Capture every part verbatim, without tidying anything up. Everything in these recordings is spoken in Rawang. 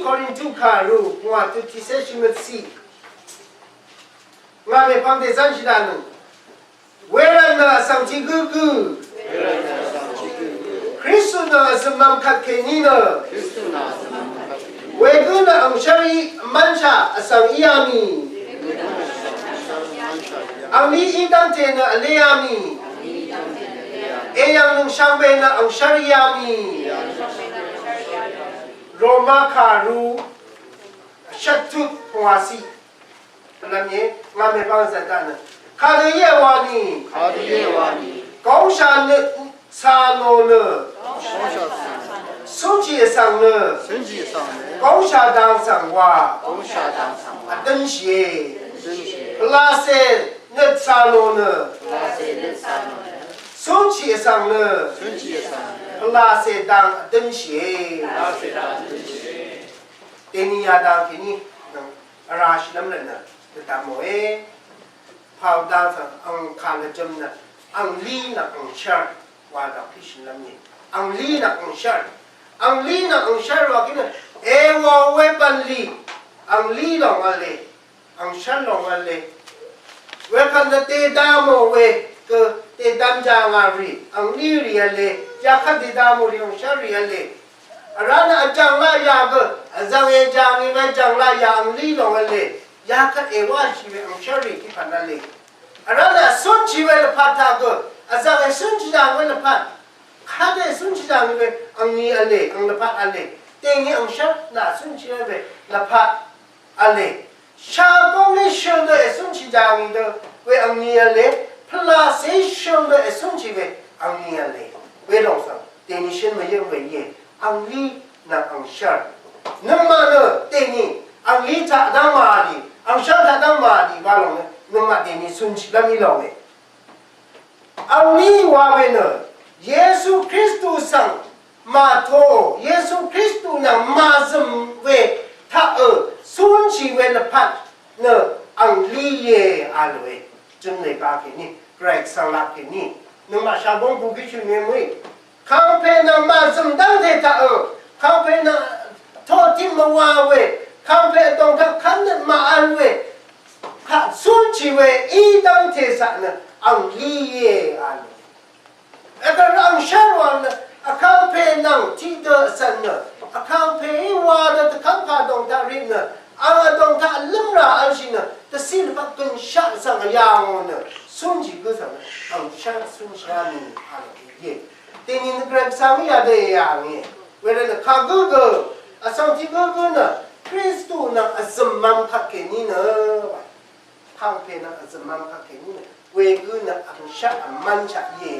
Korintu kàru pungwà tut tiqcé shvngøt ciq. Ngà mèpvng dèzv́nshì daq nøng. Wervt nø vsvng tiq gǿgǿ. Kristu nø vzø̀m mvm kvt kèní nø. Wegǿ nø angshv́rí vmv́nshaq vsvng íá mì. Angní í dv́ngte nø vléá mì. Eyv̀ng nøng shvngbe nø angshv́rí íá mì. Roma kàru shvttut pungwàciq. Lvmye, ngà mèpvng zø̀taq nø. Kadø íe wa nì. Kadø íe wa nì. Gòngshà nø cà nò nø. Gòngshà cà nò. Cúnshì vsvng nø. Cúnshì vsvng nø. Gòngshà dang svng wa. Gòngshà dang svng wa. Vdǿnshìe. Vdǿnshìe. Pvlacè nø cà nò nø. Pvlacè nø cà nò nø. Cúnshì vsvng nø. Cúnshì vsvng nø. Pvlacè dang vdǿnshìe. Pvlacè dang vdǿnshìe. Dèni yadang kèní nøng vrá shìlv́m rvt nø dvdvm mòe. Pàò dang svng ang kà lvjø̀m nø anglí nvng angshv́r wa dvkí shìlv́m íe. Anglí nvng angshv́r. Anglí nvng angshv́r wa kí nø èwò we bv̀nlì anglí lòng v̄le. Angshv́r lòng v̄le. Wekvt nø dèdvm mò we gø dèdvm jà ngà rì anglí rì v̄le. Yakvt dèdvm mò rì angshv́r rì v̄le. Vrá nø vjv̀ng laqyà gø vzv̀ng èjàngì we vjv̀ng laqyà anglí lòng v̄le. Yakvt èwáshì we angshv́rrì tiqpv̀n v̄le. Vrá nø vcúnshì we lvpat taq gø vzv̀ng ècúnshì yà we lvpat. Kadø ècúnshì yàngì we angni v̄le, ang lvpat v̄le. Dèni angshv́r nø vcúnshì we lvpat v̄le. Shagóng í shøl dø ècúnshì jàngì dø we angni v̄le, pvlacè í shøl dø ècúnshì we angni v̄le. Welòng svng dèni shøn mvyǿng we íe, anglí nvng angshv́r. Nøngmaq nø dèni anglí taq dv́ng màvlì, angshv́r taq dv́ng màvlì wa lòng nø nøngmaq dèni cúnshì lv́m í lòng e. Angní wa we nø Yesu Kristu svng màtō, Yesu Kristu nvng màzø̀m we taq ø cúnshì we lvpat nø anglí íe a lòe. Jø̀n lè ba kèní, Gvray svng lap kèní. Nøngmaq shagóng bukí shø̀n we mø̀í. Kàngpè nvng màzø̀m dv́ngte taq ø, kàngpè nvng toqtip mvwa we, kàngpè vdòng taq kv́mnøt màvl we, kaq cúnshì we í dv́ngte saq nø anglí íe a lòe. Vgv̀r angshv́r wa nø vkàngpè nvng tiqdø vcv̀n nø vkàngpè í wa nø dvkv́m kà dòng taq rip nø ang vdòng taq vlǿm rà vlshì nø dvciq lvpat gønshaq svng vyà ngò nø cúnshì gǿ svng nø angshv́r cúnshì rá mì a lòe íe. Dèni nø Gvray Gvsvng í yadø èyà ngì. Wervt nø kagǿ gø vsvng tiq gǿ gǿ nø Kristu nvng vzø̀m mvm kvt kèní nø Kàngpè nvng vzø̀m mvm kaq kèní nø wegǿ nø angshaq vmv́nshaq íe.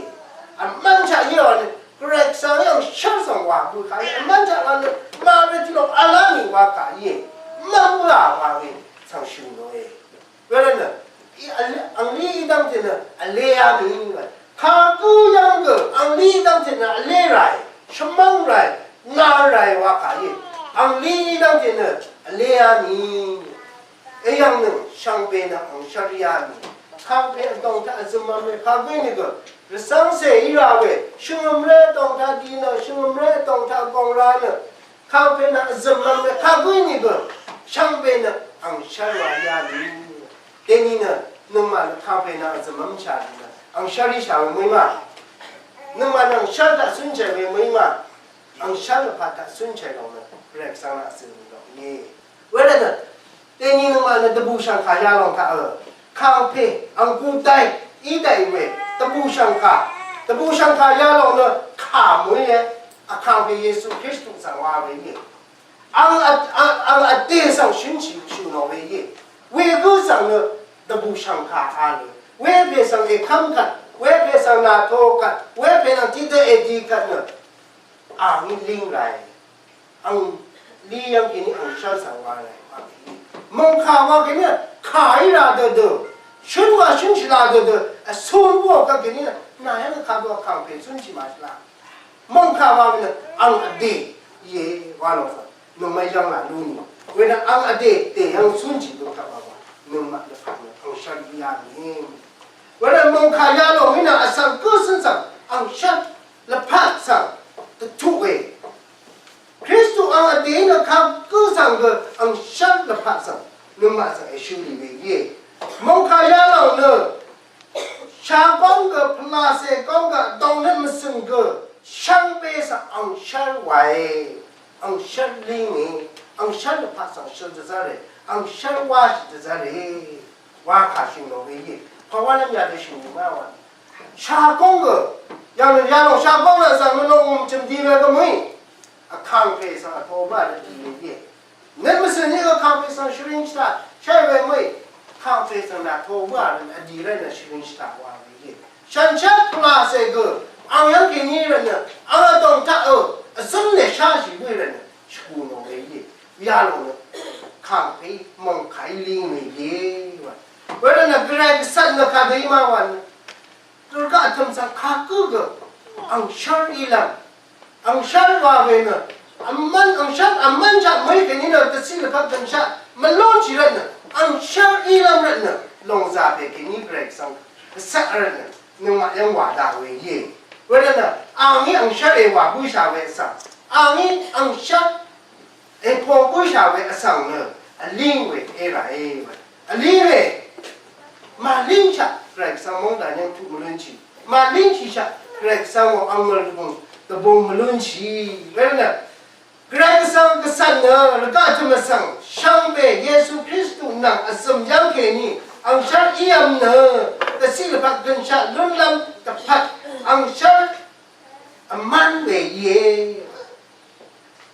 Vmv́nshaq íe wa nø Gvray Gvsvng í angshaq svng wa bø kaq íe. Vmv́nshaq wa nø màvre tiq lòng v̄l á nì wa kaq íe. Mv́n bǿà wa we svng shø̀n nòe. Wervt nø í vl- anglí í dv́ngte nø vlé á mì wa. Kagǿ yv́ng gø anglí í dv́ngte nø vlé ràe, shvmv́ng ràe, nal ràe wa kaq íe. Anglí í dv́ngte nø vlé á mì. Eyv̀ng nøng shvngbe nø angshv́r yá mì. Kàngpè vdòng taq vzø̀m mvme kagǿ nìgø rvcv́ngcè í rà we, shvngø̀mré vdòng taq di nø, shvngø̀mré vdòng taq gòng ra nø, kàngpè nø vzø̀m mvme kagǿ nìgø shvngbe nø angshv́r wa yá mì. Dèni nø nøngmaq nø kàngpè nø vzø̀m mvmshà rì nø angshv́r í shà we mø̀í ma. Nøngmaq nø angshv́r taq cúnshà we mø̀í ma. Angshv́r lvpat taq cúnshà lòng nø Gvray Gvsvng nø vzø̀m lòng íe. Wervt nø dèni nøngmaq nø dvbùshv̀ngkà yalòng taq ø kàngpè angkudai í daqì we dvbùshv̀ngkà, dvbùshv̀ngkà yalòng nø kà mø̀í e. Vkàngpè Yesu Kristu svng wa we íe. Ang vdè svng shø̀nshì shø̀n nò we íe. Wegǿ svng nø dvbùshv̀ngkà a nø wepè svng èkv́m kvt, wepè svng nàto kvt, wepè nvng tiqdø èdi kvt nø Àngí líng ràe. Ang lí yv́ng kèní angshv́l svng wa ràe. Mòngkà wa kèní kà í rà dø dø. Shǿn wa shǿn shvla dø dø. Vsum bǿò kvt kèní nà yv́ng kà dø vkàngpè shǿn shì màshvla. Mòngkà wa kèní ang vdè íe wa lòng svng. Nøngmaq yv́ng laq lú nì. Wenø ang vdè dè yv́ng shǿn shì dø kvt wa wa. Nøngmaq nø kvt nø angshv́l í yà nì. Wenø mòngkà yalòng í nø vsvng gǿ shǿn svng angshv́l. Lvpat svng dvtuq we Kristu Ang vdè nø kagǿ svng gø angshv́r lvpat svng nøngmaq svng èshø lì we íe. Mòngkà yalòng nø shagóng gø pvlacè góng gø dòngnøt mvsø̀ng gø shvngbe svng angshv́r wàe. Angshv́r língì, angshv́r lvpat svng shøl dvzv́re, angshv́r wáshì dvzv́re. Wa kà shø̀n nò we íe. Pàwálv́m yadø shø̀n nò má wa. Shagóng gø yalòng yalòng shagóng nø svng nø nò ngùm chø̀m di we gø mø̀í. Vkàngpè svng vto bǿà rvt dì we íe. Nøt mvsø̀n ní gø kàngpè svng shvring shvtaq shá we mø̀í. Kàngpè svng nà to bǿà rvt vdì rvt nø shvring shvtaq wa we íe. Shànshér pvlacè gø ang yv́ng kèní rvt nø ang vdòng taq ø vzǿm nè sháshì bǿì rvt nø shvgù nò we íe. Yalòng nø kàngpè mòngkàí líng we íe wa. Wervt nø gvray gvcvt nø kadø í má wa nø Rvgaq vtø̀m svng kagǿ gø angshv́r í lv́m. Angshv́r wa we nø vmv́n angshv́r vmv́n shaq mø̀í kèní nø dvciq lvpat gønshaq mvlúnshì rvtnø angshv́r í lv́m rvtnø lòngzà pè kèní Gvray Gvsvng gvcvt rvtnø nøngmaq yv́ng wà daq we íe. Wervtnø angí angshv́r èwà bǿshà we vsvng angí angshv́r Èpò bǿshà we vsvng nø vlíng we é ràe we. Vlíng we màlíngshaq Gvray Gvsvng móng dànyv́ng tuq mvlúnshì. Màlíngshìshaq Gvray Gvsvng ò angmøl dvbùng dvbùng mvlúnshì. Wervtnø Gvray Gvsvng gvcvt nø rvgaq tø̀m vsvng shvngbe Yesu Kristu nvng vzø̀m yv́ng kèní angshv́r ívm nø dvciq lvpat gønshaq lúnlv́m dvpvt angshv́r vmv́n we íe.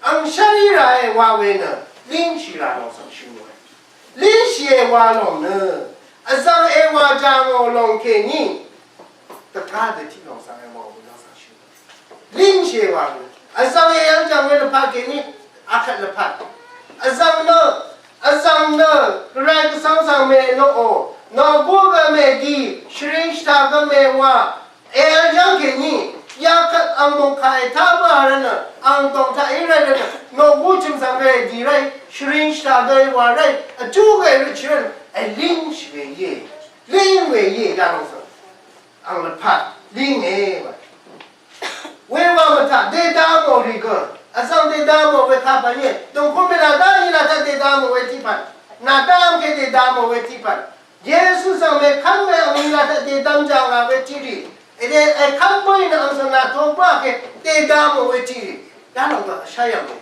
Angshv́r í ràe wa we nø língshì rà lòng svng shø̀n we. Língshìe wa lòng nø vzvng èwà jàngò lòng kèní dvgá dø tiq lòng svng èwà we lòng svng shø̀n we. Língshìe wa nø vzvng èyv́ng jàng we lvpat kèní akvt lvpat. Vzvng nø vzvng nø Gvray Gvsvng svng mènoqò nògú gø mèdi shvring shvtaq gø mèwà Èvl yv́ng kèní yakvt ang mòngkà ètá bǿà rvtnø ang dòng taq í rvtnø nògú chø̀m svng gø èdì rvt shvring shvtaq gø èwà rvt vjú gø èrøtshì rvtnø èlíngshì we íe. Líng we íe yalòng svng ang lvpat líng e wa. Wewa mvtaq dèdamò rì gø vzvng dèdamò we kapv̀n íe. Dòngkúm we nàdá í rvtaq dèdamò we tiqpv̀n nàdá vm ke dèdamò we tiqpv̀n Yesu svng mèkv́m we angí laq taq dèdvm jà ngà we tiqrì. Èdè èkv́m bǿì nø ang svng nà to bǿà ke dèdvmò we tiqrì. Yalòng gø vsháyv̀ng we.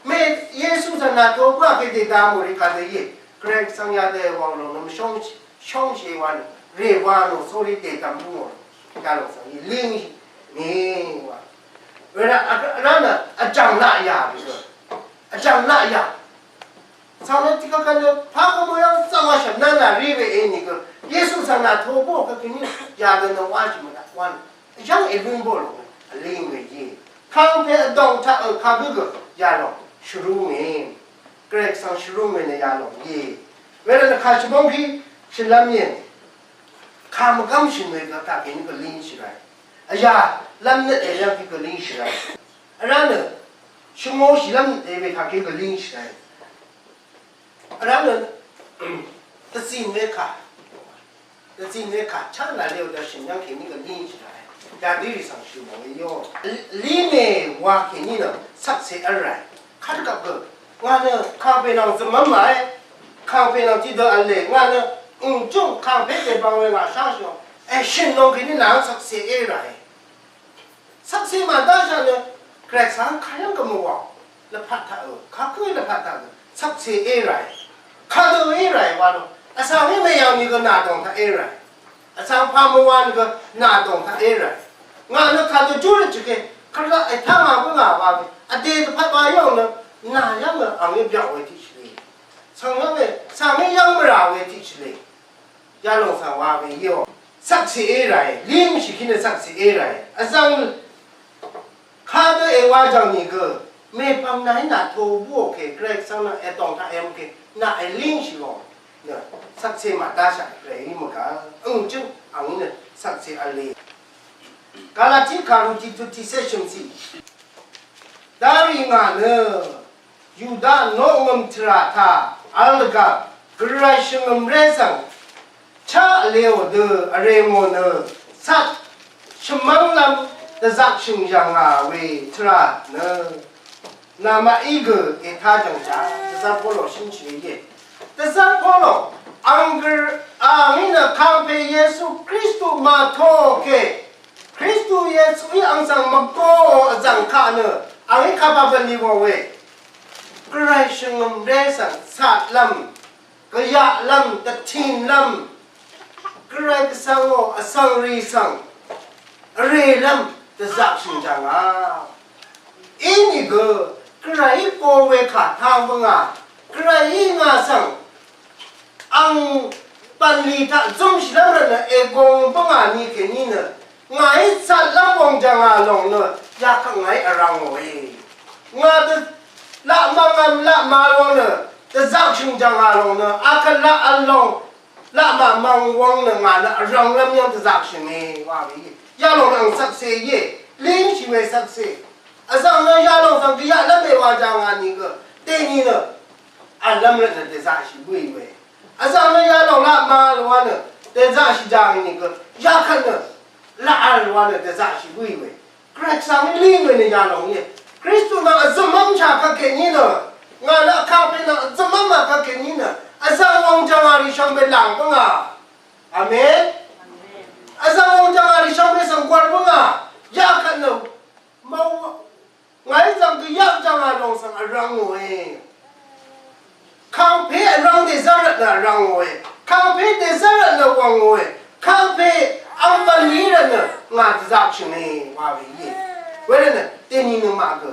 Mè Yesu svng nà to bǿà ke dèdvmò rì kàdø íe. Gvray Gvsvng yadø wàò lòng nø mvshóngshì, shóngshì wa nø rè wa nò sórí dèdvm bǿngò. Yalòng svng í líng nì wa. Wervt vrá nø vjv̀ng laq yà bø̀gø. Vjv̀ng laq yà. Svng nø tiq kvkvt nø pà gø mø yv́ng svng wa shv̀m nv́n nà rí we ènìgø Yesu svng nà to bǿò kvkvt ní yà gø nø wáshì mvdaq wán. Yv́ng èlún bǿò lòng vlíng we íe. Kàngpè vdòng taq ø kagǿ gø yalòng shvrúnge. Gvray Gvsvng shvrúnge nø yalòng íe. Wervt nø kà shvbóng pí shvlv́m íe. Kà mvgv́m shø̀n we gø taq kèní gø língshì ràe. Vyà lv́m nøt èyv́ng pí gø língshì ràe. Vrá nø shvngōshì lv́m nøt èwe taq kèní gø língshì ràe. Vrá nø dvzìn we kà, dvzìn we kà chá nà leo dvshø̀n yv́ng kèní gø língshì ràe. Yadø rì svng shø̀n mò we yó. Lí mè wa kèní nø cvkse v́l ràe. Kadvgvp gø ngà nø kàngpè nvng zø̀mv́m màe. Kàngpè nvng tiqdø v̄le ngà nø ǹgjǿng kàngpè dèbvng we ngà sháshì ò. Èshø̀n nò kèní nà cvkse é ràe. Cvkse màdáshaq nø Gvray Gvsvng kayv́ng gø mvwàò. Lvpat taq ø, kagǿ lvpat taq gø cvkse é ràe. Kadø é ràe wa lò. Vsvng í mèyv̀ng nìgø nà dòng taq é ràe. Vsvng pà mvwà nìgø nà dòng taq é ràe. Ngà nø kadø júrøt jø̀ke, kvlaq ètá ngà bǿngà wa we. Vdè dvpvt wa yv́ng nø nà yv́ng nø ang í byaq we tiqshì le. Svng yv́ng we, svng í yv́ng mvrà we tiqshì le. Yalòng svng wa we yó. Cvkse é ràe, língshì kí nø cvkse é ràe. Vzv̀ng kadø èwa jv̀ng nìgø mèpv̀ng nàí nà to búò kè Gvray Gvsvng nvng èdòng taq èvm kè nà èlíngshì lòng nø cvkse màdáshaq Gvray í mvgà. Ǹgjǿng ang í nø cvkse v̄le. Galati kàru tiqtut tiqcé shø̀mciq. Darì ngà nø Yuda noqngø̀m tvrà taq vl dvgvp Gvray shvngø̀mré svng chá vleò dø vrè ngò nø cvt shvmv́nglv́m dvzaqshø̀ng yv̀ngà we tvrà nø Namaqí gø ètá jv̀ngshà, dvzv́r Polo shínshì íe. Dvzv́r Polo, ang gø, àngí nø kangpe Yesu Kristu màtōke, Kristu Yesuí ang svng mvgōò vzv̀ng kaq nø, àngí kapà bv̀nlì wàòe. Gvray shvngø̀mré svng, catlv́m, gvyaqlv́m, dvtinlv́m, Gvray Gvsvngò vsvngrì svng vrèlv́m dvzaqshø̀n jàngà. Inìgø Gvrayí go we kà tang bǿngà, Gvrayí ngà svng ang bv̀nlì taq zømshìlv́m rvtnø ègong bǿngà ni kèní nø ngàí catlv́m wvng jàngà lòng nø yakvt ngàí vrvngòe. Ngà dø laq mvngvm laq màlwvng nø dvzaqshø̀n jàngà lòng nø akvt laq vl lòng laq màmvng wvng nø ngà nø vrvnglv́m yv́ng dvzaqshø̀ne wa we íe. Yalòng nø ang shvkse íe. Língshì we shvkse. Vzv̀ng nø yalòng svng gvyaqlv́m èwà jàngà nìgø dèni nø vlv́m rvtnø dvzaqshì bǿì we. Vzv̀ng nø yalòng laq màlwvng nø dvzaqshì jàngà nìgø yakvt nø laq vl wa nø dvzaqshì bǿì we. Gvray Gvsvng í lí ngø̀y nø yalòng íe. Kristu nvng vzø̀mv́m shà kvt kèní nø, ngà nø vkangpe nvng vzø̀mv́m mà kvt kèní nø, vzv̀ng wvng jv̀ngà rì shvngbe làng bǿngà. Amen. Vzv̀ng wvng jv̀ngà rì shvngbe svng gwv̀r bǿngà. Yakvt nø, mvw, ngàí zv̀ng gvyaq jv̀ngà lòng svng vrvngòe. Kangpe vrvng dèzv́r rvtnø vrvngòe. Kangpe dèzv́r rvtnø wvngòe. Kangpe ang bv̀nlì rvtnø ngà dvzaqshø̀ne wa we íe. Wervtnø dèni nøngmaq gø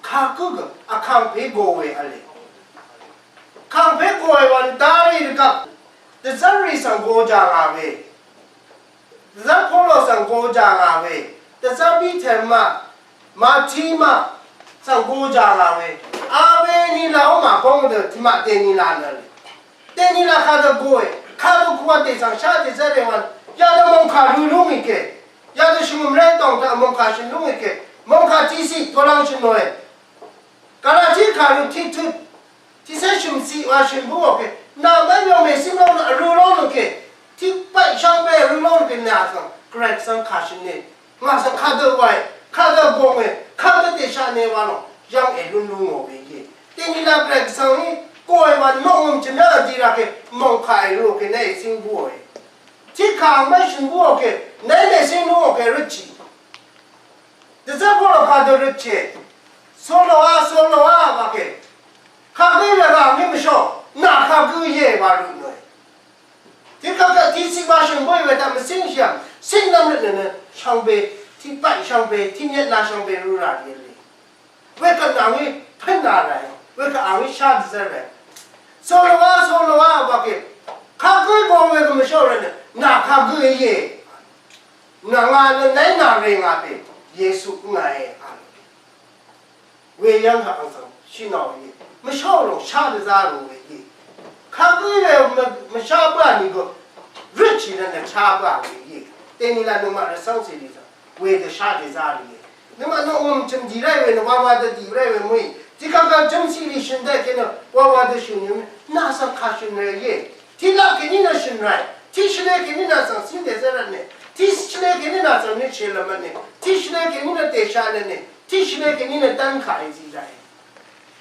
kagǿ gø vkangpe go we v̄le. Kangpe go we wvn darì rvgvp dvzv́rrì svng go jàngà we. Dvzv́r Polo svng go jàngà we, dvzv́r Piter ma, Mati ma svng go jàngà we. Awe ni làó màgóng dø tiqmaq dèni là nø. Dèni là kadø goe, kadø kuwa dèsvng shá dèzv́re wan. Yadø mòngkà rø lúngì kè. Yadø shvngø̀mré dòng taq mòngkà shø̀n lúngì kè. Mòngkà tiqsiq tolvng shø̀n nòe. Galati kàru tiqtut tiqcé shø̀mciq wa shø̀n bǿò kè, nà mv́n yv̀ng mèsíng lóng nø vrø lóng nø kè, tiq baqì shvngbe vrø lóng nø kè, nà svng Gvray Gvsvng kà shø̀ne, ngà svng kadø wae, kadø gonge, kadø dèshatne wa lòng yv́ng èlún lú ngò we íe. Dèni la Gvray Gvsvng í goe wa noqngø̀m chø̀m yv́ng vdi ra kè, mòngkà èrø̄ò kè, nà èsíng bǿòe. Tiqkà mv́n shø̀n bǿò kè, nà èsíng lúngò kè røtchì. Dvzv́r Polo kadø røtchì. Soloá, soloá wa kè. Kagǿ we gà mí mvshó, nà kagǿ íe wa røt nø. Tiqkvt tiqciq wa shø̀n bǿì we taq mvcíng shìyv̀m, cíng nv́m røt nø nø, shvngbe, tiqbaq shvngbe, tiqmyet na shvngbe rø rà rì le. Wekvt nà ngí pǿn nà ràe, wekvt à ngí shá dvzv́r ràe. Soloá, soloá wa kè. Kagǿ gong we gø mvshó røt nø, nà kagǿ íe. Nà ngà nø nèí nà rè ngà pè, Yesu ngàe a. Weyv́ng kaq ang svng shì nò we íe. Mvshó lòng shá dvzá rò we íe. Kagǿ we mv-, mvshá bǿà nìgø røtshì nø nø shá bǿà we íe. Dèni la nøngmaq rvcv́ng cèrì svng wedø shá dvzá rì íe. Nøngmaq nø um chø̀m dì ráì we nø wawa dø dì ráì we mø̀í. Tiqkvt kaq chø̀m cèrì shø̀n dèkè nø wawa dø shø̀n yø̀m nø nà svng kà shø̀n rì íe. Tiqlaq kèní nø shø̀n ràì. Tiqshvlē kèní nà svng cíng dèzv́r rvtne. Tiqshvlē kèní nà svng nø shèlv̀m rvtne. Tiqshvlē kèní nø dèsha rvtne. Tiqshvlē kèní nø dv́nkà èzì ràì.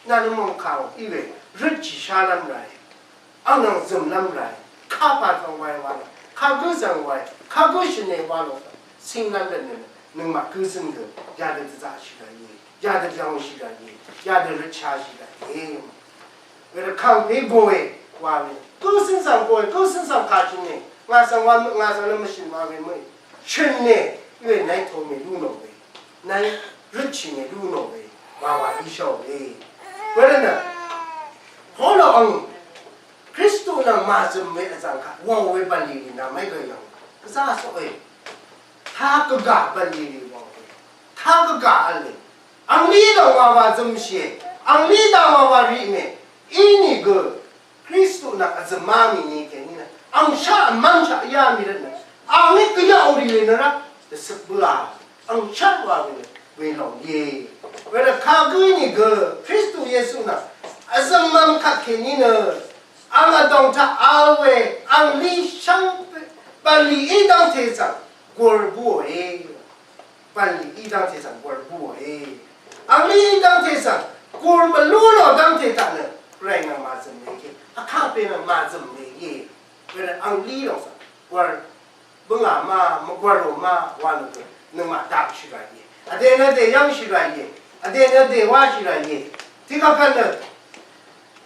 Nà nø mòngkàò í we røtshì shálv́m ràì. Ang nvng zø̀mlv́m ràì. Kapà svng waì wa lòng. Kagǿ svng waì. Kagǿ shvnè wa lòng. Cínglv́m rvtne nø nøngmaq gǿ zǿn gø yadø dvzaqshì ràì íe. Yadø yv̀ngshì ràì íe. Yadø røtshashì ràì íe. Wervkang pè goe wa we. Gø cǿn svng goe, gø cǿn svng kà shø̀n ne. Ngà svng wa, ngà svng nø mvshø̀n wa we mø̀í. Shø̀n ne, we nàí tō mèlú nò we. Nàí røtshì mèlú nò we. Wa wa í shá we. Wervtnø. Polo ang. Kristu nvng màzø̀m we vzv̀ng kaq. Wa we bv̀nlì rì nà mèí gø yv̀ng. Gvzá soqe. Tá gvgà bv̀nlì rì wa we. Tá gvgà v̄le. Anglí dòng wawa zømshìe, anglí dòng wawa riqme, inìgø Kristu nvng vzø̀má mì ni kèní nø, angshaq vmv́ngshaq yá mì rvtnø, anglí gvyaqò rì we nø rá, dvcøp bǿà, angshaq wa we nø, welòng íe. Wervt kagǿ nìgø, Kristu Yesu nvng, vzø̀mvm kvt kèní nø, ang vdòng taq al we, anglí shvngbe, bv̀nlì í dv́ngte svng, gur bǿòe. Bv̀nlì í dv́ngte svng gur bǿòe. Anglí í dv́ngte svng Gur mvlú lò dv́ngte taq nø, Gvray nvng màzø̀m we íe. Vkàngpè nvng màzø̀m we íe. Wervt anglí lòng svng, gwvr, bǿngà ma, mvgwv̀rò ma, wa nø gø, nøngmaq daqshì rà íe. Vdè nø dèyv́ngshì rà íe. Vdè nø dèwáshì rà íe. Tiqkvt nø,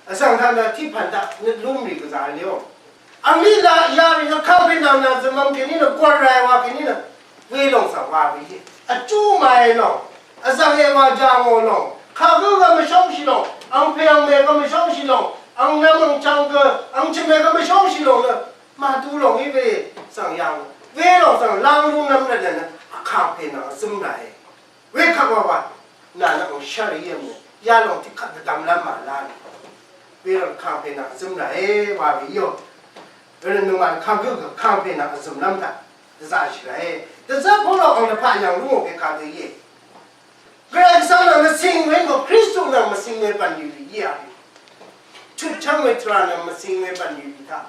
vsvng taq nø tiqpv̀n taq nø lúmrì gvzà vlé ò. Angní la yarì nø kàngpè nvng nà zø̀mvm kèní nø gwv̀r ràì wa kèní nø welòng svng wa we íe. Vjú màì lòng, vzv̀ng èwà jàngò lòng, kàgǿ gø mvshóngshì lòng, angpè angmè gø mvshóngshì lòng, angnvm angchvng gø, angchø̀mè gø mvshóngshì lòng nø màdu lòng í we svng yàng. Welòng svng láng lúnv́m rvt nø vkàngpè nvng vzø̀m ràe. Wekvt wa wa, nà nø ò shv́r í yv̀m nø, yalòng tiqkvt dvdvmlv́m màlá nì. Wervt kàngpè nvng vzø̀m ràe wa we íò. Wervt nøngmaq kagø gø kàngpè nvng vzø̀mlv́m taq dvzaqshì ràe. Dvzaq polo ang dvpaq yv̀ng lúngò ke kagø íe. Gvray Gvsvng nvng mvsing we ngò Kristu nvng mvsing we bv̀nlì rì íe. Chutchv́ng we tvrà nø mvsing we bv̀nlì taq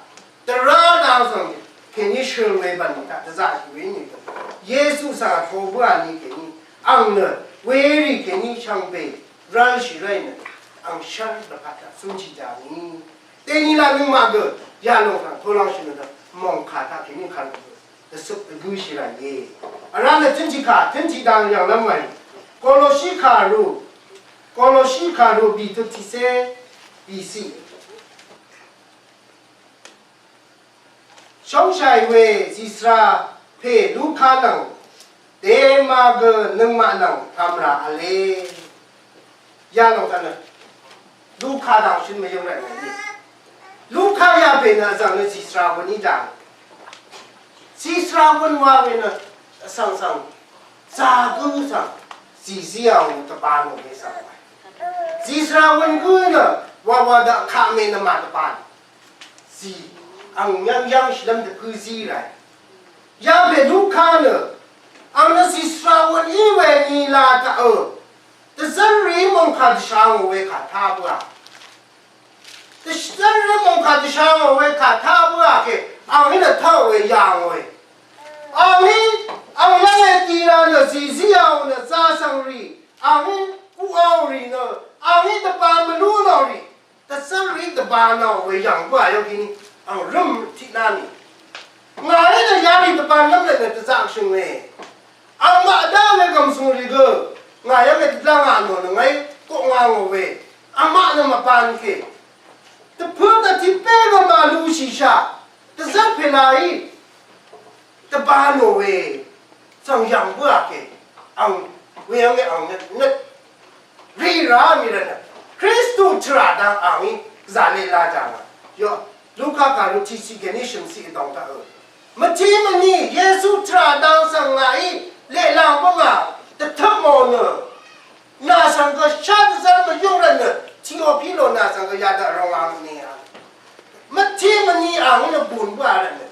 dvrá dang svng kèní shøl we bv̀nlì taq dvzaqshì we nìgø Yesu svng vto bǿà ni kèní ang nø werì kèní shvngbe rv́lshì ráì nø ang shv́r dvpvt taq cúnshì jàngì. Dèní laq nøngmaq gø yalòng svng tolv́ngshì nø dø mòngkà taq kèní kàlv̀m gø dvcøp dvgǿshì ràìe. Vrá nø tǿnshì kà tǿnshì dang yv̀nglv́m wàì. Koloshi kàru, Koloshi kàru bìtut tiqcé bìciq. Shóngshàì we zìsvra pè Luka nvng Dema gø nøngmaq nvng pàmrà v̄le. Yalòng taq nø Luka dang shøn mvyǿng rvt nø. Luka yapè nø vzv̀ng nø zìsvra wøn í dang. Zìsvra wøn wa we nø vsvng svng zagǿ svng zìzíà ò dvbā nò we svng wa. Zìsvra wøn gǿ nø wawa daq kaq mè nø màdvbā nò. Zì ang yv́ng yv́ng shvlv́m dvgǿ zí ràe. Yapè Luka nø ang nø zìsvra wøn í we nila taq ø dvzv́r rì mòngkà dvsha ngò we kà tá bǿà. Dvzv́r rì mòngkà dvsha ngò we kà tá bǿà kè ang í nø taq we yà ngòe. Ang í ang yv́ng e dira nø zìzíà ò nø zà svng rì ang í kuqà ò rì nø ang í dvbā mvlú nò rì. Dvzv́r rì dvbā nò we yv̀ng bǿà yv́ng kèní ang rǿm tiqná nì. Ngàí nø yarì dvbā lv́m lvt nø dvzaqshø̀nge. Angmaq dá we gv̀msùng rì gø ngà yv́ng e dvlv́ngà nò nø ngàí koqnga ngò we. Angmaq nø mvbān kè. Dvpǿ dvtiq pé gø màlushìshà. Dvzv́r pèlàí dvbā nò we svng yv̀ng bǿà kè ang we yv́ng e ang nøt nøt rì rá mì rvt nø Kristu tvrà dang angí gvzà leq la jàngà. Yo, Luka kàru tiqciq kèní shø̀mciq vdòng taq ø. Mvtiq mvni Yesu tvrà dang svng ngàí leq la bǿngà dvtøp mò nø nà svng gø shá dvzv́r mvyúng rvt nø Tiopilo nà svng gø yadaq rvngà mvni a. Mvtiq mvni angí nø bùn bǿà rvt nø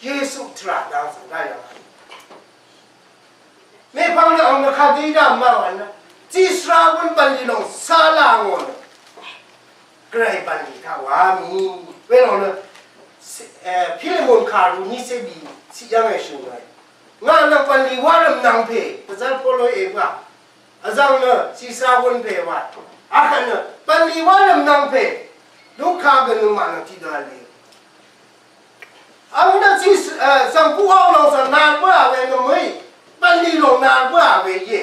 Yesu tvrà dang svng gá yv̀ngà. Mèpvng nø ang nø kadø í dá mvmá wà nø. Zìsvra wøn bv̀nlì lòng sá là ngò nø. Gvray bv̀nlì taq wà mì. Welòng nø, e, Pilemon kàru ní cé bì ciq yv́ng èshø̀n nø. Ngà nø bv̀nlì wá rv̀m nvng pè. Dvzv́r polo èwà. Vzv̀ng nø, zìsvra wøn pè wà. Akvt nø, bv̀nlì wá rv̀m nvng pè. Luka gø nøngmaq nø tiqdø v̄le. Ang nø zì, e, svng kuqò lòng svng nal bǿà we nø mø̀í, bv̀nlì lòng nal bǿà we íe.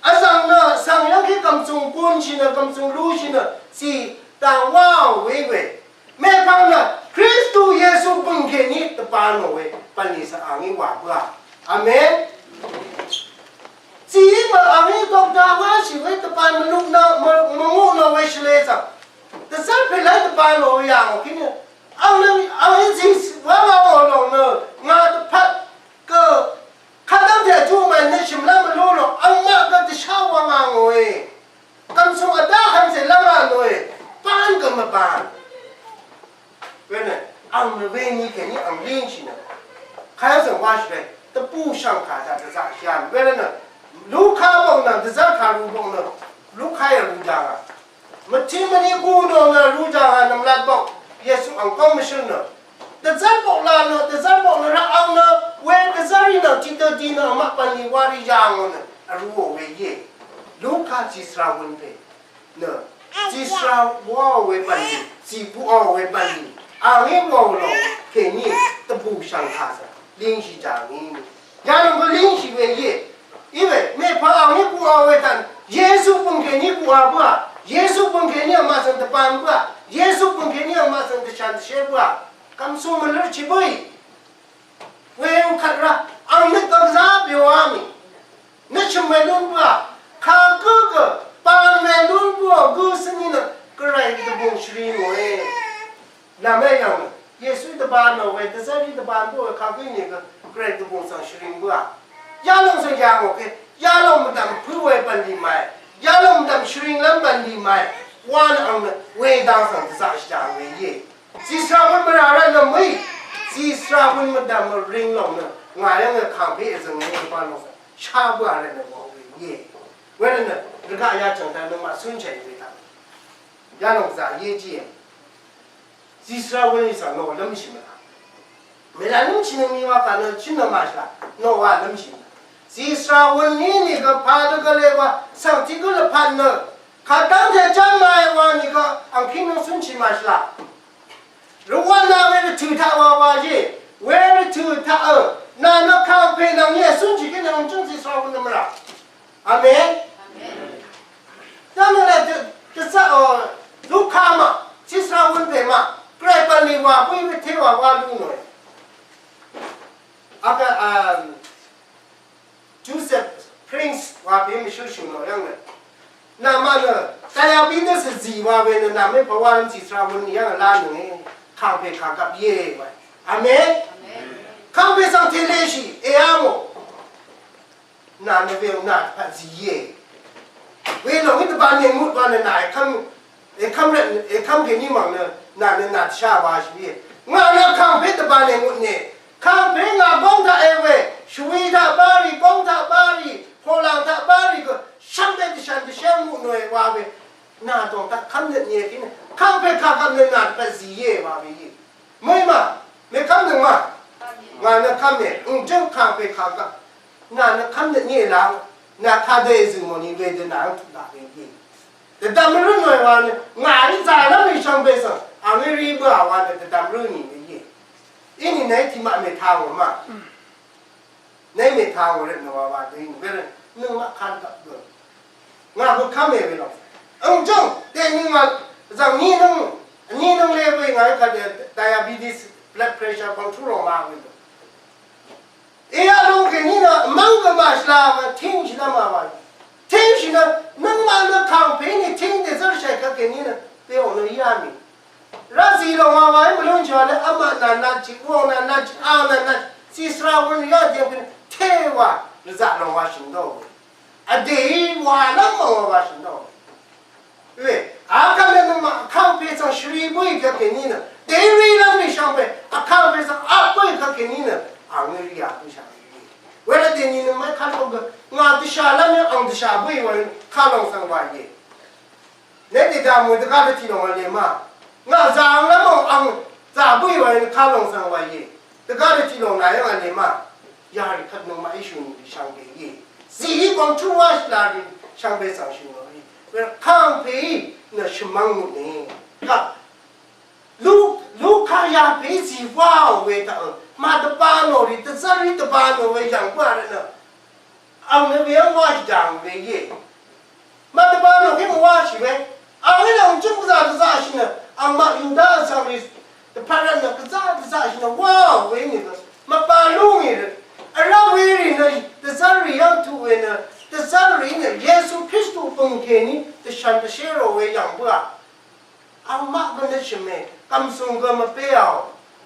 Vzv̀ng nø svng yv́ng kí gv̀msùng bunshì nø gv̀msùng lushì nø zì dang wáò we we. Mèpvng nø Kristu Yesu bø̀ng kèní dvbā nò we bv̀nlì svng angí wà bǿà. Amen. Zìí mø angí dok dang wáshì we dvbā mvluq nø mvnguq nò we shvlē svng dvzv́r pè lv́m dvbā nò we yà ngò kí nø Ang nø, ang í zìng wá ngà ngò lòng nø, ngà dvpvt gø, kadv́ngte vjú mv̀n nø shø̀m lv́m mvlú lòng, angmaq gø dvshá wá ngà ngòe. Gv̀msùng vdá hv̀n cè lv́m ngà ngòe, bv́n gø mvbàn. Wenø, ang nø weni kèní ang língshì nø. Kayv́ng zv̀ng wáshì we, dvbù shv̀ngkà dvzaqshì yà. Wenø nø, Luka bok nø, dvzv́r kàru bok nø, Luka yà rú jàngà. Mvtí mvní gú nò nø rú jàngà nv̀mlat bok Yesu ang góng mvshǿl nø. Dvzv́r bok la nø, dvzv́r bok nø rvt ang nø, we dvzv́r í nø, tiqdø di nø, vmaq bv̀nlì wá rì yà ngò nø, vrú ò we íe. Luka zìsra wun pè nø zìsra wáò we bv̀nlì, zìbùò we bv̀nlì, àngí wáò lòng kèní dvbù shv̀ngkà svng língshì jàngí. Yalòng gø língshì we íe. Iwe mèpà àngí guò we dv̀n Yesu bø̀ng kèní guò bǿà, Yesu bø̀ng kèní vmaq svng dvbān bǿà, Yesu bø̀ng kèní vmaq svng dvshàn dvshé bǿà. Gv̀msùng mvlǿrchì bǿì. Weyvng kvt rá ang nøt gvzá byoá mì. Nøt shø̀m we lún bǿà. Kagǿ gø ban we lún bǿà gǿ svní nø gvray dvbùng shvri ngòe. Nà mé yv̀ng nø Yesuí dvbān nò we dvzv́rí dvbān bǿ we kagǿ nìgø gvray dvbùng svng shvring bǿà. Yalòng svng yà ngò ke yalòng mvdv̀m pǿ we bv̀nlì màe. Yalòng mvdv̀m shvringlv́m bv̀nlì màe. Wán ang nø wedang svng dvzaqshì dà we íe. Zìsra wun mvrà rvt nø mø̀í. Zìsra wun mvdv̀m mvring lòng nø ngà yv́ng nø kàngpè èzø̀ng nø bvbán lòng svng shá bǿà rvt nø wà we íe. Wervt nø rvgaq yachv̀ng taq nøngmaq cúnshàì we taq. Yalòng zà íe jíe. Zìsra wun í svng nò lv́mshì mvlá. Mèlá lv́mshì nø mì wa kà nø chǿn nø màshìlá. Nò wa lv́mshì mvlá. Zìsra wun ní nìgø pa dø gvlē wa svng tiq gǿ lvpat nø kadv́ngte ján mae wa nìgø angkíng nø cúnshì màshìlá. Rvwv́n na we rvtø̀ taq wa wa íe. We rvtø̀ taq ø. Nà nø kàngpè nvng íe cúnshì kí nvng jǿng zìsra wun nø mvrà. Amen. Yv́ng nø lè dvzaq o Luka ma, zìsra wun pè ma, gvray bv̀nlì wa bǿí we té wa wa lú nòe. Akvt, um, Joseph Prince wa pè mvshǿl shø̀n nò yv́ng nø. Nà ma nø, Diabetes zì wa we nø nà mé pà wa lv́m zìsra wun yv́ng la nø. Kàngpè kàgvp íe wa. Amen. Kàngpè svng tèleshì, èá mò. Nà nø we nà dvpvt zì íe. We lòng í dvbān èngut wa nø nà èkv́m, èkv́m rvt, èkv́m kèní mv̀ng nø nà nø nà dvshá wa shì íe. Ngà nø kàngpè dvbān èngut nè. Kàngpè ngà góng taq e we. Shvwi taq bá rì, góng taq bá rì, pòlàng taq bá rì gø. Shvngbe dvshv̀n dvshv́ng mut nòe wa we. Nà dòng taq kv́m nøt nìe kí nø. Kàngpè kàgvp nø nà dvpvt zì íe wa we íe. Mø̀í mà, mèkv́m nøngmaq. Ngà nø kv́m è, ǹjǿng kàngpè kàgvp. Nà nø kv́m nø ngé laq, nà kadø èzø̀ng mò ni wedø nà àng tuq daq we íe. Dvdvm rǿ nòe wa nø, ngà í zàlv́m í shvngbe svng, àng í rí bǿà wa nø dvdvm rǿ nì we íe. Inìnø í tiqmaq mètā ngò ma. Nèí mètā ngò rvt nø wa wa dø í nì we rvt, nøngmaq kadvp gø. Ngà hø kv́m è we lòng. Àng jǿng, dèní ngà, zv̀ng ní nǿng, ní nǿng lé we ngà í kadø diabetes, blood pressure control lòng ma we lòng. Iyaq lung kèní nø mv́ng gø màshvla we, tíngshì nø màwà. Tíngshì nø, nøngmaq nø kàngpè ní tíng dèzv́rshàì kvt kèní nø, pè ò nø yá mì. Rá zì lòng wà wà í mvlúnshì wà lé, vmaq nà nvtshì, wòng nà nvtshì, ang nà nvtshì, zìsvra wun yá dìé pè nø, té wà, rvzaq lòng wà shø̀n dó. Vdè í wà lv́m mv̀ng wà wà shø̀n dó. Wē, akvt nø nøngmaq kàngpè svng shvri bǿì kvt kèní nø, dèí rí lv́m rì shvngbe, vkàngpè svng aq bǿì kvt kèní nø, àng nø rì aq bǿì shvngbe. Wērvt dèní nøngmaq kàngpè gø, ngà dvshà lv́m yv́ng àng dvshà bǿì wà yv́ng, kàlòng svng wà íe. Nè dèdà mø̀ dvgá dvtì lòng vle ma. Ngà zà àng lv́m àng, àng zà bǿì wà yv́ng, kàlòng svng wà íe. Dvgá dvtì lòng nà yv́ng vle ma. Yarì kvt nøngmaq í shø̀n rì shvngbe íe. Zìí gòng chú wá shvla rì shvngbe svng shø̀n rì. Wē kàngpèí nø shvmv́ng mutne. Kà Lu, Luka yà pèí zì wáò we taq, màdvbā nò rì, dvzv́r rì dvbā nò we yv̀ng bǿà rvt nø. Àng nø we yv́ng wáshì jàng we íe. Màdvbā nò kí mvwáshì we. Àng í lòng jǿng gvzà dvzaqshì nø. Àngmaq Yuda vsvng rì dvpvt rvt nø gvzà dvzaqshì nø wáò we í nìgø. Mvbā lúngì rvt. Vrá we rì nø dvzv́r rì yv́ng tuq we nø. Dvzv́r rì nø Yesu Kristu bø̀ng kèní dvshv̀n dvshé rò we yv̀ng bǿà. Angmaq gø nø shvmè, gv̀msùng gø mvpéò.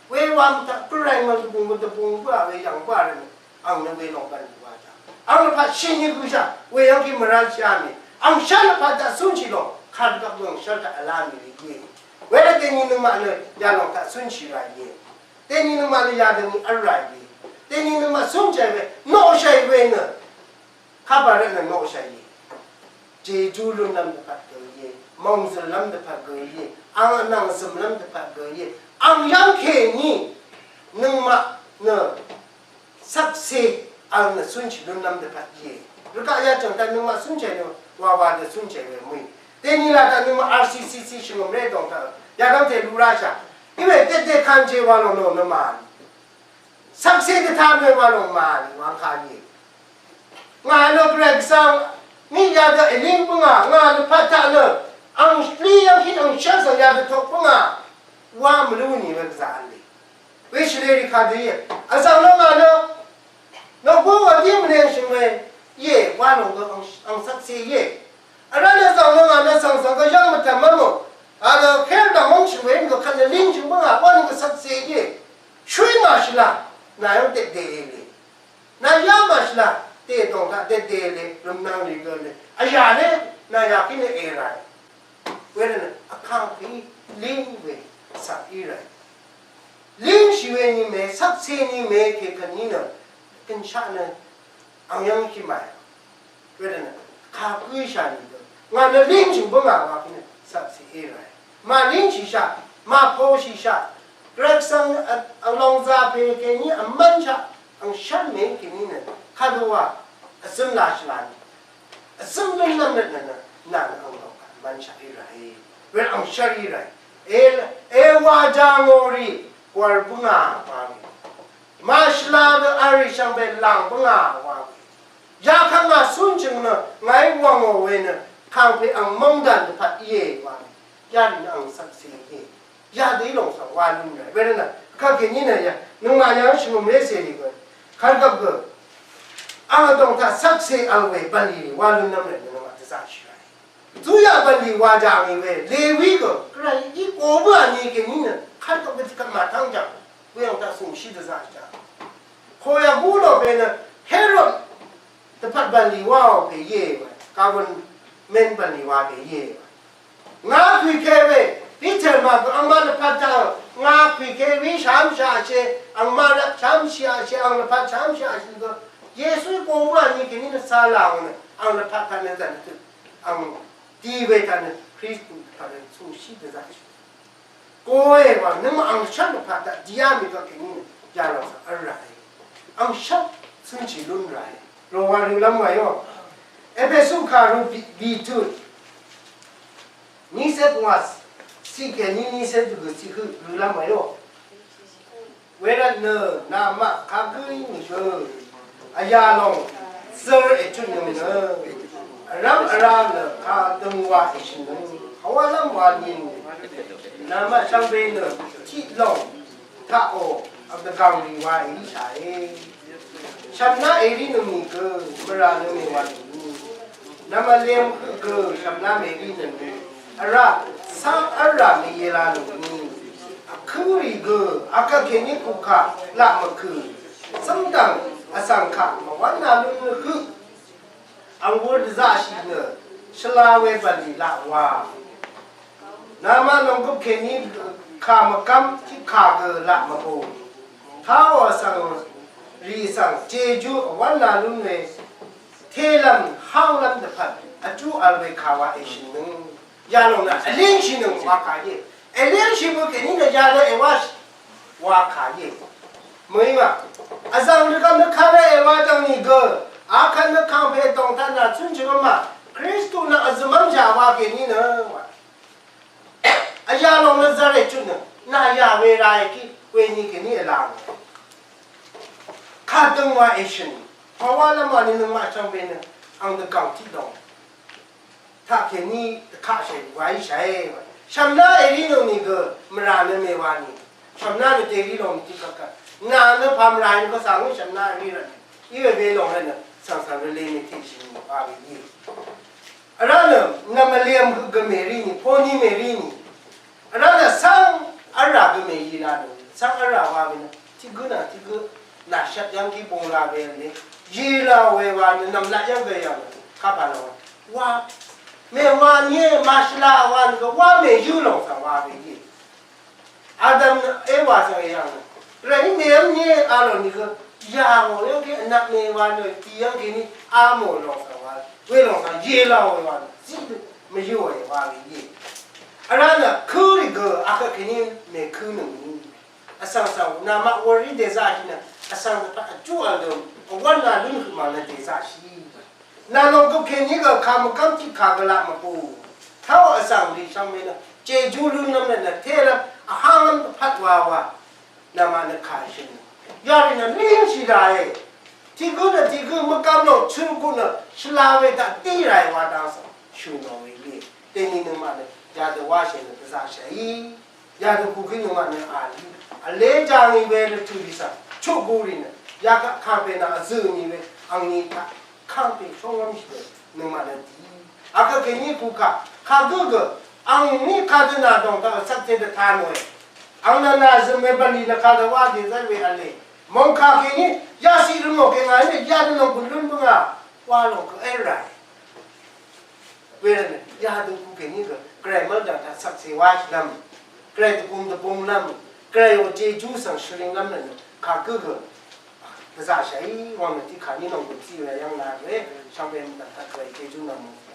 Wewam taq gvray mvdvbùng mvdvbùng bǿà we yv̀ng bǿà rvt nø, ang nø welòng bv̀n bǿà taq. Ang nø paqshì ni gø shà, weyv́ng kí mvrá shà mì. Ang shv́l nø paqdaq cúnshì lòng, kadvgvp gø ang shv́l taq vlá mì we íe. Wervt dèni nøngmaq nø yalòng taq cúnshì rà íe. Dèni nøngmaq nø yadøni v́l rà íe. Dèni nøngmaq cúnshì we, noqshì we nø. Kàbà rvt nø noqshà íe. Jejú lúnlv́m dvpvt gø íe. Mòngzø̀llv́m dvpvt gø íe. Ang vnvng zø̀mlv́m dvpvt gø íe. Ang yv́ng kèní nøngmaq nø shvkse ang nø cúnshì lúnlv́m dvpvt íe. Rvgaq yachv̀ng taq nøngmaq cúnshì nø Wa wa dø cúnshì we mø̀í. Dèní la taq nøngmaq R C C C shvngø̀mré dòng taq. Yadv́ngte luqráshà. Iwe dèdè kànshì wa lòng nò nø màní. Sakse dvtaq nø wa lòng màní wang kà íe. Ngà nø Gvray Gvsvng ní yadø èlíng bǿngà, ngà nø pàtaq nø ang lí yv́ng hín ang shv́l svng yadø toq bǿngà. Wa mvlú nì we gvzà v̄le. Weshvlérì kadø íe. Vzv̀ng nø ngà nø, nø gǿ wa dí mvleng shø̀n we íe, wa lòng gø ang, ang sakse íe. Vrá nø vzv̀ng nø ngà nø svng svng gø yv́ng mvtv̀m mvmø. A nø kér dv̀ng wv́ng shø̀n we nø gø kvt nø líng shø̀n bǿngà, wa nø gø sakse íe. Shúí màshvla, nà yv́ng dèdè le. Nà yá màshvla, dèdòng taq dèdè le, rvmnvng rì gø le. Vyà le, nà yà kí nø èràe. Wervtnø vkàngpè líng we vsvk í ràe. Língshì we ni mè, sakse ni mè kèkvt ni nø gønshaq nø ang yv́ng hí màe. Wervtnø kagǿshà nìgø ngà nø língshì bǿngà wa kí nø sakse í ràe. Màlíngshìshaq, màposhìshaq, Gvray Gvsvng vlòng zà pè kèní vmv́nshaq ang shv́n mè kèní nø kadø wa vzøm lashì lani. Vzøm lúnlv́m rvtnø nø nà nø ang lòng kaq mvnshaq í ràe. Wer ang shv́r í ràe. E, e wa jangò rì gwv̀r bǿngà wa rì. Màshvla dø vl rì shvngbe làng bǿngà wa rì. Yakvt ngà cúnshø̀ng nø ngàí wv̀ngò we nø kàngpè ang mv́ngdàn dvpvt íe wa rì. Yarì nø ang cvkse íe. Yadø í lòng svng wa lún ràe. Wervtnø kakèní nø ya nøngmaq yv́ng shvngø̀mré cèrì gø. Kvt gvp gø. Ang vdòng taq sakse vl we bv̀nlì rì wa lúnnv́m ràe nø nøngmaq dvzaqshì ràe. Zuyaq bv̀nlì wa jàngì we Lewi gø. Gvray í go bǿà ni kèní nø kvt gvp gø tiqkvt màtv́ng jàng. Weyv̀ng taq sùngshí dvzaqshì jàng. Koyaq gú lò pè nø Herod dvpvt bv̀nlì wáò pè íe wa, government bv̀nlì wa pè íe wa. Ngà pìke we, Piter màgø angmaq lvpat taq, ngà pìke we shàmshàshì, angmaq lvpat shàmshàshì, ang lvpat shàmshàshì gø. Yesu go wà ni kèní nø sala ang nø, ang lvpat taq nø zan tø, ang di we taq nø, Kristu lvpat nø, sùngshì dvzaqshì. Koe wa nøngmaq angshvt lvpat taq dìá mì gvkèní nø yalòng svng vl ràe. Angshvt cúnshì lún ràe. Ròwa rølv́m wàyó. Epesu kàru bì, bìtut. Nícé pvngwà ciq kèní nícé dvgø̀ ciq høq rølv́m wàyó. Wervt nø namaq kagǿí nìgø vyà lòng zør ètutnøng nø vrv́m vrá nø kadøng wa èshø̀nøng hàwálv́m wa nìnøng namaq shvngbe nø tiq lòng taqò vdvgv̀ng rì wa èíshàe. Shv̀mná èrínøng nìgø mvrà nø mèwà nìnøng nvmvlem høq gø shv̀mná mèrínøng vrá cáng v́lrà mèyela nònì. Vkǿrì gø akvt kèní kukà laq mvkø̀. Zǿngdv̀ng vsvng kaq mvwv́nna lún høq. Ang wur dvzaqshì nø shvla we bv̀nlì laq wa. Namaq lòng gøp kèní kà mvkv́m tiqkà gø laq mvbò. Táò vsvng rì svng jejú vwv́nna lún we. Telv̀m hálv́m dvpvt vjú vl we kà wa èshø̀nnøng. Yalòng nø vlíngshìnøng wa kà íe. Vlíngshì bø kèní nø yadø èwáshì wa kà íe. Mø̀í ma. Vzv̀ng rvgvp nø kàrvt èwa dv̀ng nìgø. Akvt nø kàngpè dòng taq nà cúnshì gø ma. Kristu nvng vzø̀mv́mshà wa kèní nø wa. Vyalòng nø zvr èchutnøng. Nà yà we ra èkí. Weni kèní èlàng. Kadøng wa èshø̀n. Pàwálv́m wa ni nøngmaq shvngbe nø. Ang dvgv̀ng tiq dòng. Taqkèní dvkaqshè wa íshàe wa. Shv̀mná èrí nø nìgø mvrà nø mèwa nì. Shv̀mná nø dèrí lòng tiqkvt. Nà nø pà mvrà nìgø svng shv̀mná èrí rvt. Iwe we lòng rvt nø svng svng rvlē mèteqshì nì wa we íe. Vrá nø nvmvlem høq gø mèrí nì, poni mèrí nì. Vrá nø cáng vrà gø mèyí la nø. Cáng vrà wa we nø. Tiq gǿ nà tiq gǿ. Nà shvt yv́ng kí bung la we nø. Yí la we wa nø nv̀mlat yv́ng gø yv̀ng. Kapà la wa. Wa, mèwa nyé màshvla wa nìgø wa mèyǿ lòng svng wa we íe. Adam nø Ewa svng èyv̀ng nø. Rv̀ní mèv́m nyé a lòng nìgø yà ngò yv́ng kí vnvp mèwa nø dì yv́ng kèní a mò lòng svng wa. Welòng svng yé la we wa nø. Zí mvyǿ we wa we íe. Vrá nø kǿ rì gø akvt kèní mèkǿ nøngní. Vsvng svng namaq wurrí dèzaqshì nø. Vsvng dvpvt vjú vl dø. Vwv́n la lún høq mv̀ng nø dèzaqshì. Nà lòng gø kèní gø kà mvgv́m tiq kà gø laq mvbù. Taq wà vsvng rì shvngbe nø jejú lún lv́m nø nvté lv́m vháng lv́m dvpvt wa wa. Nvmaq nø kà shø̀n. Yarì nø língshì ràe. Tiq gǿ nø tiq gǿ mvgv́m lòng chø gø nø shvla we taq dí ràe wa dang svng shø̀n nò we lì. Dèní nøngmaq nø yadø wáshì nø gvzaqshàí. Yadø kukí nøngmaq nø àlí. Vlé jangì we nø tø̀rì svng chuq gurì nø yakaq kàngpè nà vzø̀ngì we angni taq kàngpè shóngv́mshì nø nøngmaq nø dì. Akvkèní kukà kagǿ gø angni kadø nà dòng taq vsvkte dvta nòe. Ang nø nà zø̀m we bv̀nlì nø kadø wá dì zá we v̄le. Mòngkà kèní yashì rvngò kèngà nø yadø lòng gùn lún bǿngà wa lòng gø é ràe. Wervtnø yadø kukèní gø gvray mv́ldv̀ng taq shvkse wáshìlv́m, gvray dvgum dvbumlv́m, gvray ò jejú svng shvringlv́m nø kagǿ gø gvzaqshàí wvng nø tiqkà ní nònggùn tiq rà yv́ng nà gø shvngbe mvdv̀ng taq gvray jejú nvng mòngkà.